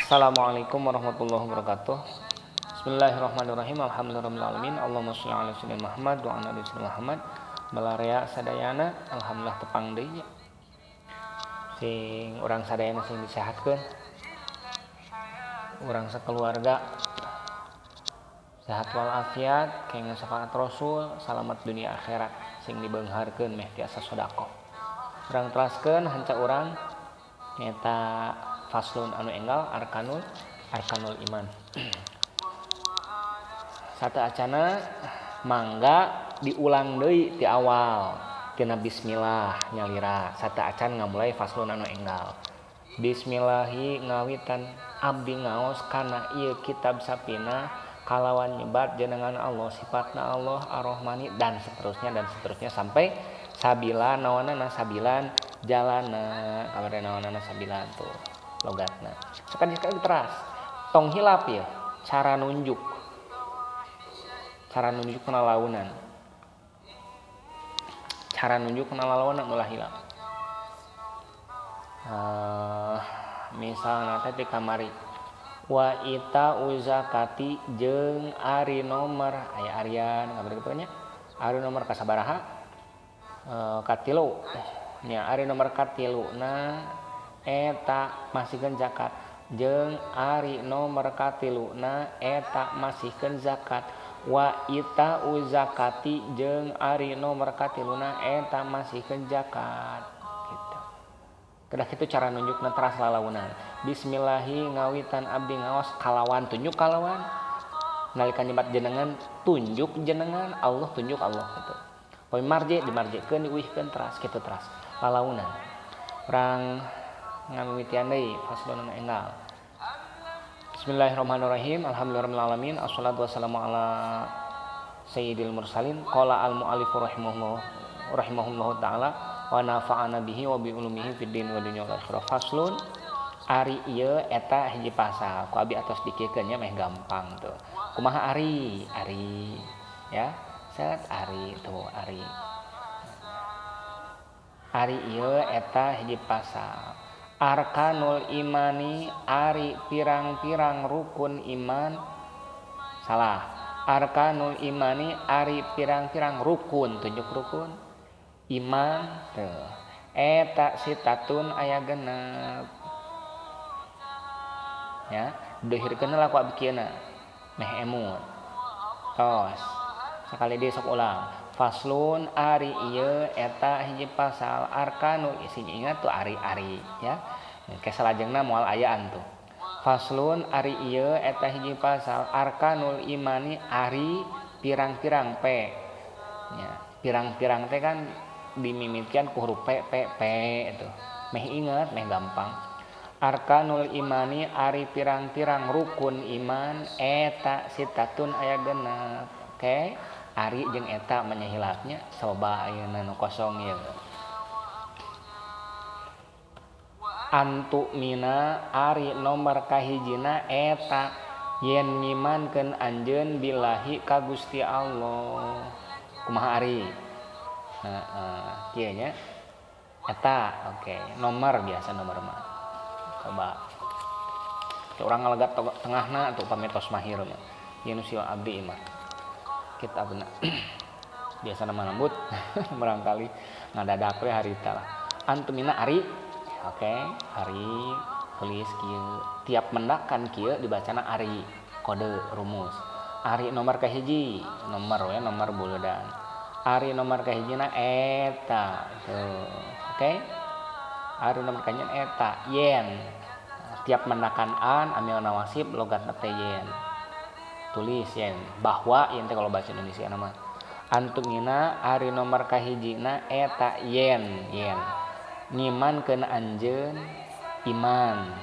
Assalamualaikum warahmatullahi wabarakatuh. Bismillahirrahmanirrahim. Alhamdulillahirabbil alamin. Allahumma sholli ala sayyidina Muhammad wa ala ali sayyidina Muhammad. Balarea sadayana, alhamdulillah tepang deui. Sing urang sadayana sing disehatkeun. Urang sakeluarga sehat walafiat, kenging syafaat Rasul, salamat dunia akhirat, sing dibeungharkeun meh tiasa sedekah. Urang teraskeun hanca urang nyaeta faslun anu enggal arkanul iman. Satu acana mangga diulang deui ti awal tina bismillah nyalira satu acan ngamulai faslun anu enggal. Bismillahi ngawitan abdi ngaos kana ieu kitab sapina kalawan nyebat jenengan Allah, sifatna Allah Ar-Rahmani, dan seterusnya sampai sabila nawanana sabilan jalana kabar nawanana sabilan tuh logatna. Sekali-sekali teras tong hilap ya cara nunjuk kana launan, cara nunjuk kana launan ulah hilap. Misalna teh di kamari wa ita uzakati jeung ari nomor aya arian kabar kitu nya, ari nomor kasabaraha, katilu nya, ari nomor katilu na eta masihkeun zakat, jeung ari nomor katilu na eta masihkeun zakat. Wa ita uzakati jeung ari nomor katiluna eta masihkeun zakat gitu. Kedah kitu cara nunjukna teras lalaunan. Bismillahi ngawitan abdi ngaos kalawan tunjuk kalawan nalika nyebat jenengan tunjuk jenengan Allah, tunjuk Allah gitu. Poin marje dimarjekeun diuihkeun teras kitu teras lalaunan. Urang ngamimitian deui faslun enggal. Bismillahirrahmanirrahim. Alhamdulillahirabbil alamin. Assalatu wassalamu ala sayyidil mursalin. Qala al muallif rahimahullahu taala wa nafa'ana bihi wa bi ulumihi fid din wa dunya wal akhirah. Faslun ari ieu eta hiji pasal. Ku abi atos dikiekeun nya meh gampang tuh. Kumaha ari? Ari ya. Set ari tuh ari. Ari ieu eta hiji pasal. Arkanul imani ari pirang-pirang rukun iman, salah. Arkanul imani ari pirang-pirang rukun, tunjuk rukun iman tuh eta sitatun aya genep ya, deuhirkeun lah ku abi kieuna meh emut tos sakali deui sok ulang. Faslun ari ieu eta hiji pasal. Arkanul sing ingat tuh ari-ari ya, ke salajengna moal ayaan tuh. Faslun ari ieu eta hiji pasal. Arkanul imani ari pirang-pirang p ya, pirang-pirang teh kan dimimitian ku huruf p p p itu meh ingat meh gampang. Arkanul imani ari pirang-pirang rukun iman eta sitatun aya genep. Oke, ari jeung eta menyahilapnya coba ayeuna nu kosong ieu. Antu mina ari nomor kahijina eta yen ngimankeun anjeun billahi ka Gusti Allah. Kumaha ari? Heeh, kieu nya. Eta oke, nomor biasa nomor mah. Coba. Urang ngalegat tengahna atuh pametos mahir mah. Ieu nu si abdi mah. Kitabna biasa nama lembut barangkali ngadadak we harita lah. Antumina ari, oke, ari tulis kieu tiap mendakan kieu dibacana ari kode rumus. Ari nomor kahiji, nomor we nomor buledan. Ari nomor kahijina eta tuh, oke. Ari nomor kahijina eta yen tiap mendakan an amil nawasib logatna teh yen. Tulis yen bahwa yen teh kalau bahasa Indonesia nama. Antumina ari nomor kahijina eta yen yen ngimankeun anjeun iman.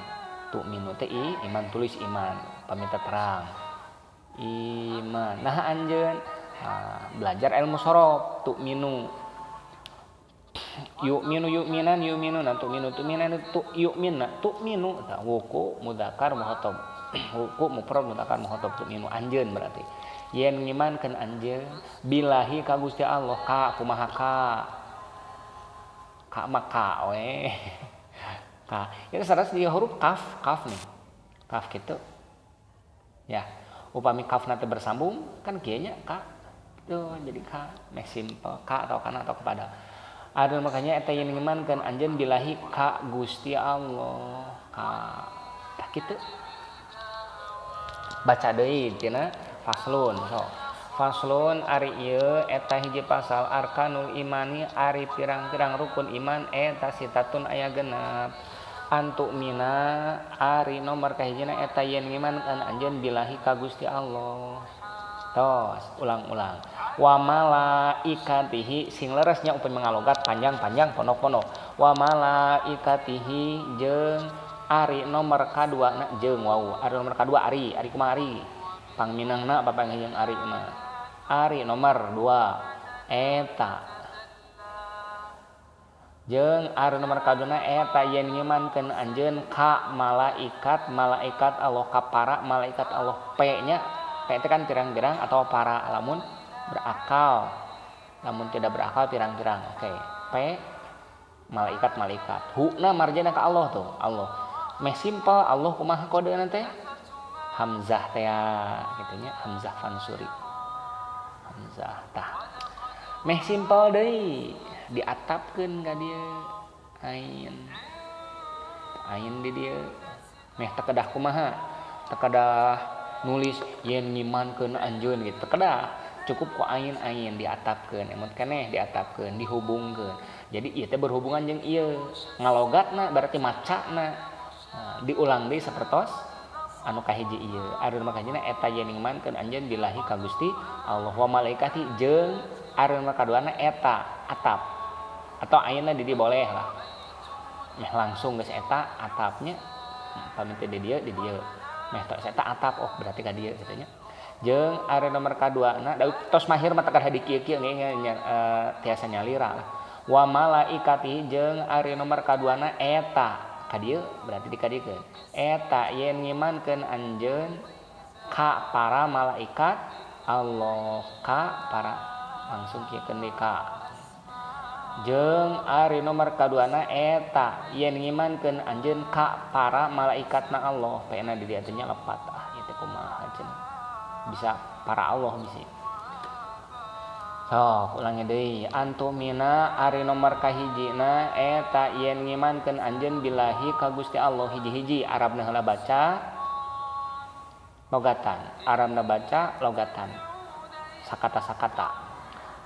Tu'minu teh iman, tulis iman pamita terang iman. Nah anjeun belajar ilmu sorof tu'minu yu'minu yu'minan yu'minuna tu'minu tu'minan tu yu'minna tu'minu tah wuku mudzakkar muhatab wuku mufrad mudzakkar muhatab tu'minu anjeun berarti yen ngimankeun anjeun billahi ka Gusti Allah. Ka kumaha ka ka mah ka we ka itu saras di huruf kaf, kaf nih. Kaf kitu. Ya, upami kafna teh bersambung kan kieu nya ka. Tuh jadi ka meh simple ka atau kana atau kepada. Ari makanya eta yen ngimankeun anjeun billahi ka Gusti Allah. Ka tah kitu. Baca deui tina faslun sok. Faslun ari ieu eta hiji pasal arkanul imani ari pirang-pirang rukun iman eta sitatun aya genep. Antuk mina ari nomor kahijina eta yen ngimankeun anjeun billahi ka Gusti Allah. Tos ulang-ulang. Wa malaikatihi sing leresnya upami ngalogat panjang-panjang pondok-pondok. Wa malaikatihi jeung ari nomor kadua na jeung wau. Ari nomor kadua ari, ari kumaha ari? Pangminangna bapak jeung ari mah. Ari nomor 2 eta. Jeung ari nomor kaduna eta yen ngimankeun anjeun ka malaikat, malaikat Allah ka para malaikat Allah. P nya P itu kan pirang-pirang atau para lamun berakal. Lamun tidak berakal pirang-pirang. Oke. P malaikat malaikat. Huna marjana ka Allah tuh, Allah. Meh simpel Allah kumaha kodena teh? Hamzah teh kitu nya, Hamzah Fansuri. Hamzah tah. Meh simpel deui diatapkeun ka dieu. Ain. Ain di dieu. Meh teu kedah kumaha? Teu kedah nulis yen ngimankeun anjeun gitu. Teu kedah, cukup ku ain-ain diatapkeun, emot keneh diatapkeun, dihubungkeun. Jadi ieu teh berhubungan jeung ieu. Ngalogatna berarti macana. Nah, diulang deui sapertos anu kahiji ieu. Ari nu kahijina eta yen ngimankeun anjeun billahi ka Gusti Allah wa malaikati jeung ari nu kaduana eta atap. Atau ayeuna di dieu boleh lah. Meh langsung geus eta atapnya pamit di dieu di dieu. Meh tos eta atap oh berarti ka dieu kitu nya. Jeung ari nomor kaduana da tos mahir mah teu kada dikieu-kieu nya tiasa nyalira lah. Wa malaikati jeung ari nomor kaduana eta ka dieu berarti dikadiekeun. Eta yen ngimankeun anjeun ka para malaikat Allah ka para langsung kieukeun deui ka. Jeung ari nomor kaduana eta yen ngimankeun anjeun ka para malaikatna Allah. Pena di dieu teh nya lepat ah ieu teh kumaha cenah. Bisa para Allah bisi. Sok ulangi deui antumina ari nomor kahijina eta yen ngimankeun anjeun billahi ka Gusti Allah hiji-hiji Arabna heula baca logatan, Arabna baca logatan sakata-sakata.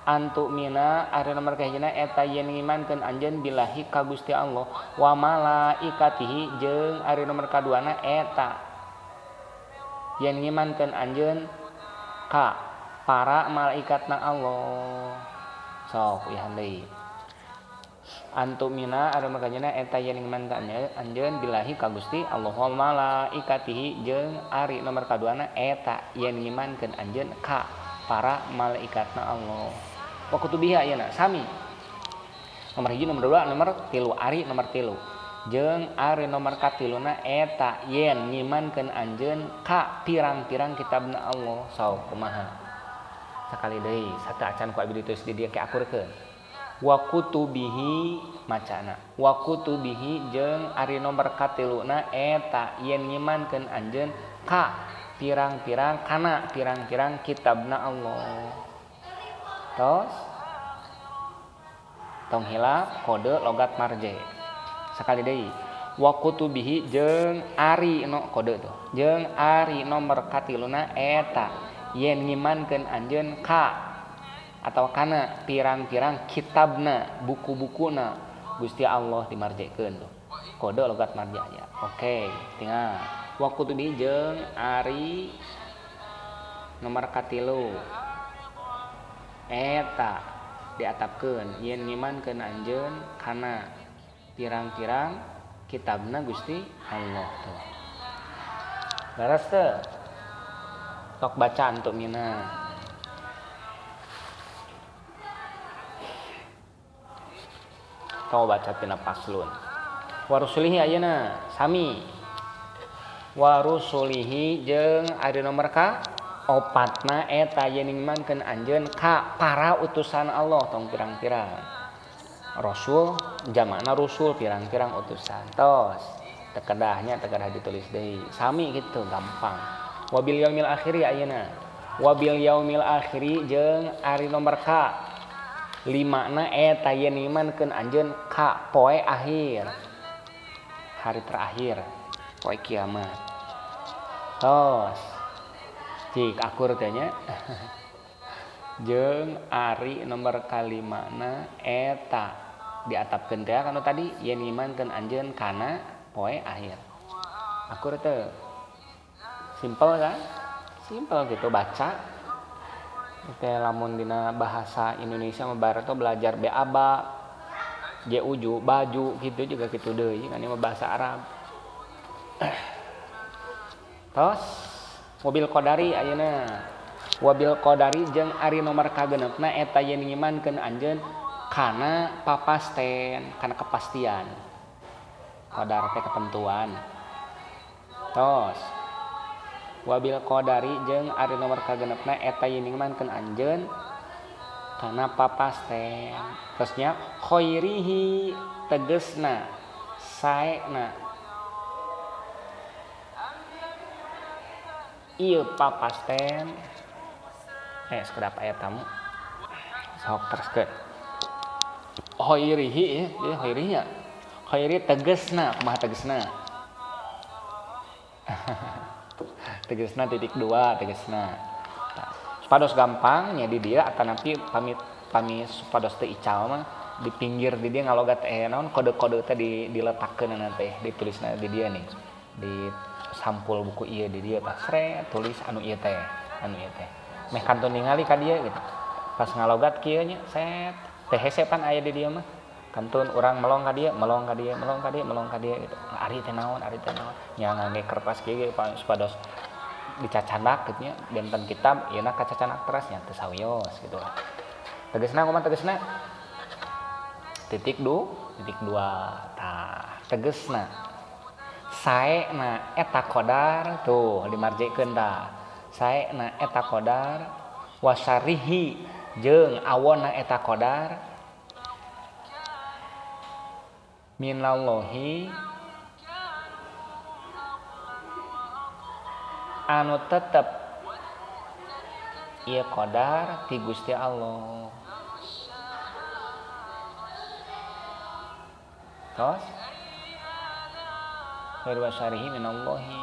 Antumina ari nomor kahijina eta yen ngimankeun anjeun billahi ka Gusti Allah wa malaikatihi jeung ari nomor kaduana eta yen ngimankeun anjeun ka para malaikatna Allah. Sok uyahan deui. Antumina ari nomor kahijina eta yen ngimankeun anjeun billahi ka Gusti Allah wa malaikatihi jeung ari nomor kaduana eta yen ngimankeun anjeun ka para malaikatna Allah. Wa kutubiha ayeuna sami. Nomor 1, nomor 2, nomor 3, ari nomor 3. Jeung ari nomor katiluna eta yen ngimankeun anjeun ka pirang-pirang kitabna Allah. Sok kumaha? Sakali deui satu acan ku abdi ditulis di dieu ke akurkeun. Wa kutubihi macana. Wa kutubihi jeung ari nomor katiluna eta yen ngimankeun anjeun ka pirang-pirang kana pirang-pirang kitabna Allah. Tos tong hilap kode logat marje. Sakali deui wa kutubihi jeung ari no kode tuh. Jeung ari nomor katiluna eta yen ngimankeun anjeun ka atau kana pirang-pirang kitabna, buku-bukuna Gusti Allah dimarjekeun tuh. Kode logat marje aya. Oke, tinggal wa kutubihi jeung ari nomor katilu eta diatapkeun yen ngimankeun anjeun kana pirang-pirang kitabna Gusti Allah tuh. Leres teu? Sok baca untuk mina. Tong baca tina paslon. Warusulihi ayeuna sami. Warusulihi jeung ari nomor ka opatna eta yen ngimankeun anjeun ka para utusan Allah tong pirang-pirang. Rasul jamakna rusul pirang-pirang utusan. Tos. Teu kedahnya teu kedah ditulis deui. Sami gitu gampang. Wabil yaumil akhiri ayeuna. Wabil yaumil akhiri jeung ari nomor ka limana eta yen imankeun anjeun ka poe akhir. Hari terakhir, poe kiamat. Tos. Cik akur teh nya. Jeung ari nomor kalimana eta diatapkeun teh kanu tadi yen imankeun anjeun kana poe akhir. Akur teu? Simpel kan? Simpel gitu baca. Teh lamun dina bahasa Indonesia mah bareto belajar BABA, JUJU, baju gitu juga gitu deui kan ieu mah bahasa Arab. Tos mobil qadari ayeuna. Wabil qadari jeung ari nomor kagenepna eta yen ngimankeun anjeun kana papasten, kana kepastian. Qadar teh ketentuan. Tos. Wabil qadari jeung ari nomor kagenepna eta yen ngimankeun anjeun kana papasten. Terusnya khairihi tegesna saena. Ieu papasten. Sekedap aya tamu. Sok teruskeun. Khairihi ya, khairihi nya. Khairi tegesna, kumaha tegesna? Tegesna titik dua tegesna. Supados gampang nya di dia atanapi pamit pami supados teu ical mah di pinggir di dia ngalogat naon kode-kode teh diletakkeun teh ditulisna di dia nih. Di sampul buku ieu di dia tah sret tulis anu ieu teh, anu ieu teh. Meh kantun ningali ka dia gitu. Pas ngalogat kieu nya set teh hese pan aya di dia mah. Kantun urang melong ka dia, melong ka dia, melong ka dia, melong ka dia gitu. Ari teh naon, ari teh naon. Nya ngangge kertas kieu ge supados dicacandak kitu nya benten kitab ieuna kacacandak teras nya teu sawios gitu lah. Tegesna kumaha tegesna? Titik dua. Tah, tegesna saena eta qadar tuh dimarjekeun tah. Saena eta qadar wasarihi jeung awonna eta qadar minallahi anu tetep ieu qadar ti Gusti Allah. Tos khair wasarihi minallahi.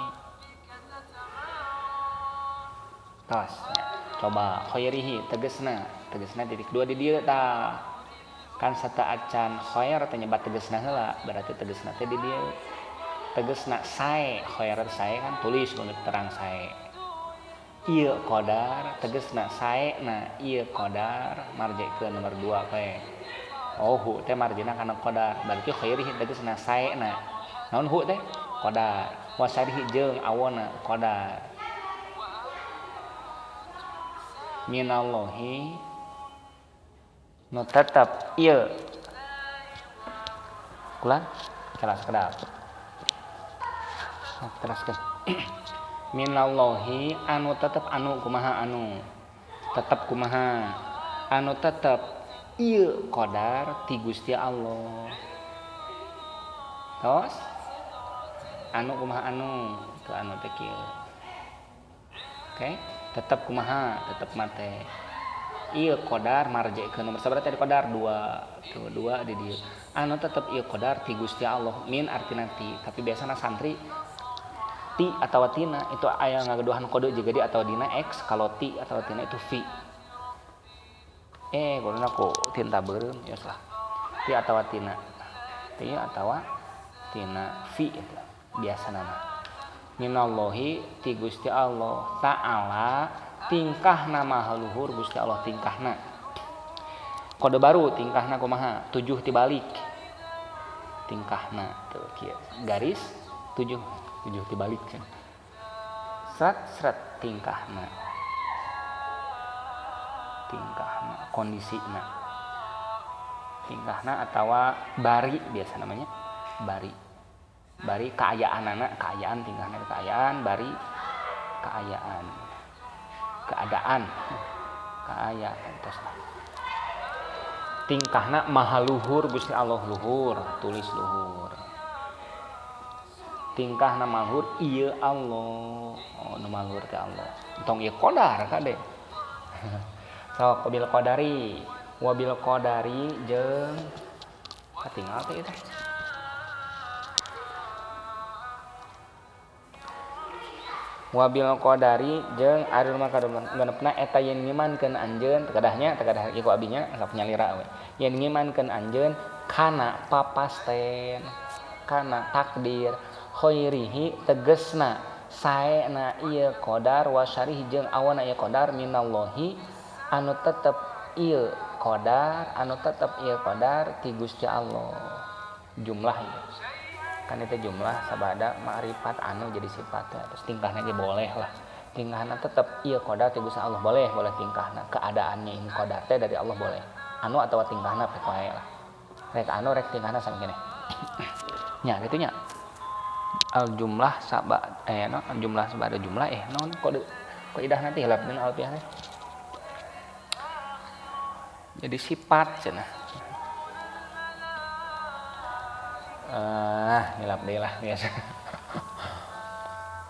Tos coba khairihi tegesna, tegesna titik dua di dieu tah. Kan sata acan khair teh nyebat tegesna heula, berarti tegesna teh di dieu. Tegesna sae, khair sae kan tulis kudu terang sae. Ieu qadar tegesna sae na ieu qadar marjekeun nomor 2 we. Oh hu teh marjina kana qadar, berarti khairihi tegesna sae na. Naon hu teh? Qadar. Wasarihi jeung awona qadar. Minallahi nu tetep ieu. Kula kelas kedap. Teruskeun. Minallahi anu tetep anu kumaha anu. Tetep kumaha? Anu tetep ieu qadar ti Gusti Allah. Tos? Anu kumaha anu? Teu anu teh kieu. Oke, tetep kumaha? Tetep mate. Ieu qadar marjekeun nomor sabaraha tadi qadar 2. Tuh 2 di dieu. Anu tetep ieu qadar ti Gusti Allah. Min artina ti, tapi biasana santri ti atau tina itu aya ngagaduhan kode juga di atau dina x, kalau ti atau tina itu v. Kuduna ku tinta beureum geus lah. Ti atau tina. Ti atau tina v itu biasana mah. Minallahi ti Gusti Allah ta'ala tingkahna maha luhur Gusti Allah tingkahna. Kode baru tingkahna kumaha? 7 tibalik. Tingkahna tuh kieu. Garis 7 tibalik. Sret sret tingkahna. Tingkahna kondisina. Tingkahna atawa bari biasa namanya. Bari. Bari kaayaanana, kaayaan tingkahna kaayaan, bari kaayaan. Keadaan. Kaayaan tos lah. Tingkahna maha luhur Gusti Allah luhur, tulis luhur. Tingkahna maluhur ieu Allah. Oh nu maluhur teh Allah. Entong ieu qadar kade. Sok bil qadari wabil qadari jeung katinggal teh ieu teh. Wabil qadari jeung ari maka genepna eta yen ngimankeun anjeun tegadahnya tegadah ieu ku abinya sok nyalira we. Yen ngimankeun anjeun kana papasten kana takdir khairihi tegesna saena ieu qadar wa syarih jeung awana ieu qadar minallahi anu tetep ieu qadar anu tetep ieu qadar ti Gusti Allah. Jumlah ieu kan itu jumlah sabada ma'rifat anu jadi sifat terus tingkahna ge boleh lah tingkahna tetep ieu qadar ti Gusti Allah boleh boleh tingkahna keadaannya ini qadar teh dari Allah boleh anu atawa tingkahna pek wae lah rek anu rek tingkahna sama keneh nya kitu nya al jumlah saba no jumlah sabada jumlah naon kode kaidah nanti hilap dan alfiah teh jadi sifat cenah hilap deui lah biasa.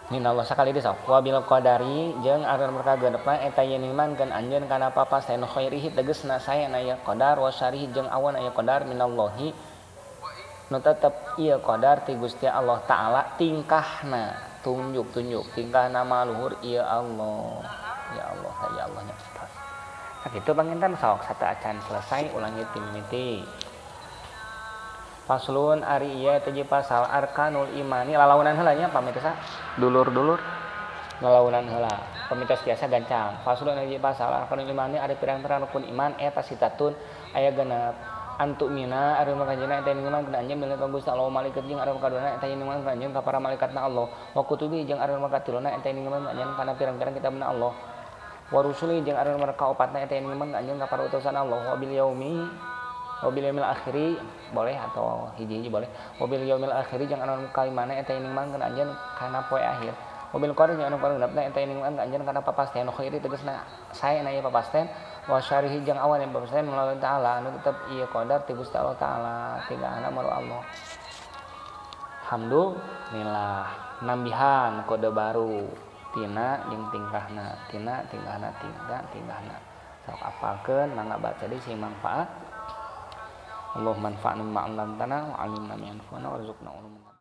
Minallah sakali deui sok wabil qadari jeung ari mereka genepna eta yen imankeun anjeun kana papasten khairihi tegesna saena ieu qadar wa syarihi jeung awana ieu qadar minallahi nu tetep ieu qadar ti Gusti Allah taala tingkahna tunjuk-tunjuk tingkahna maluhur ieu Allah ya Allah ya Allah nya sakitu panginten sok sateuacan selesai ulangi ti mimiti. Faslun ari ieu teh pasal arkanul imani lalaunan heula nya pamirsa dulur-dulur lalaunan heula pamirsa biasa gancang. Faslun ari pasal arkanul imani ari pirang-pirang rukun iman eta sitatun aya genep antuk mina ari makanjeuna eta iman kana anjeun milik Gusti Allah malaikat jeung ari kaduna eta iman kana anjeun ka para malaikatna Allah wa kutubi jeung ari makatiluna eta iman kana anjeun kana pirang-pirang kitabna Allah wa rusuli jeung ari mereka opatna eta iman kana anjeun ka para utusan Allah wa bil yaumi wabil yaumil akhiri boleh atau hiji-hiji boleh wabil yaumil akhiri jeung anu kalimana eta iman kana anjeun kana poe akhir wabil qadar jeung anu genepna eta iman kana anjeun kana papasten khairi tegasna saena ieu papasten wa syarihi jeung awan yang papasten melalui taala anu tetep ieu qadar ti Gusti Allah taala tingkahna maru Allah. Alhamdulillah nambihan kode baru tina jeung tingkahna tina tingkahna tingkahna sok apalkeun mangga baca deui sing manfaat. Allahumma anfa'na bima 'allamtana wa 'allimna ma yanfa'una warzuqna uluman.